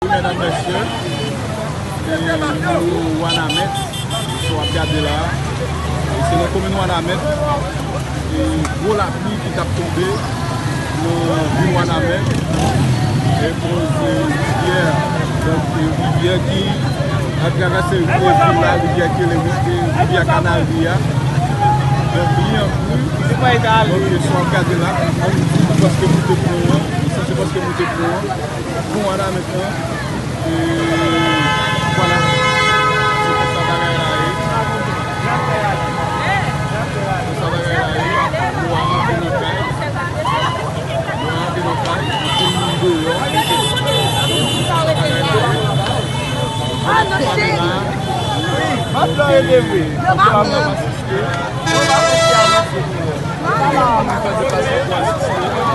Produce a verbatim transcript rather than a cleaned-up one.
Medam, mesye, e, nou Wanament, sa w ap gade la, e se nan komin Wanament, e gwo lapli ki t ap tonbe nan vil Wanament, e koz, e, rivyè, donk, e, rivyè ki ap travèse vil la, rivyè ki rele ri-, e, rivyè Kanari a, donk, li anpil. Donk, e, sa w ap gade la, se paske moute pon an, se paske moute pon an. Bon, Wanament lan, e, vwala. Se konsa bagay la ye. Konsa bagay la ye. Lwa rantre nan kay. Lwa rantre nan kay. Tout moun deyò. Konsa bagay la ye. Avèk kamera. M ap la ede vre. Tout moun ap asiste. Tout moun ap asiste.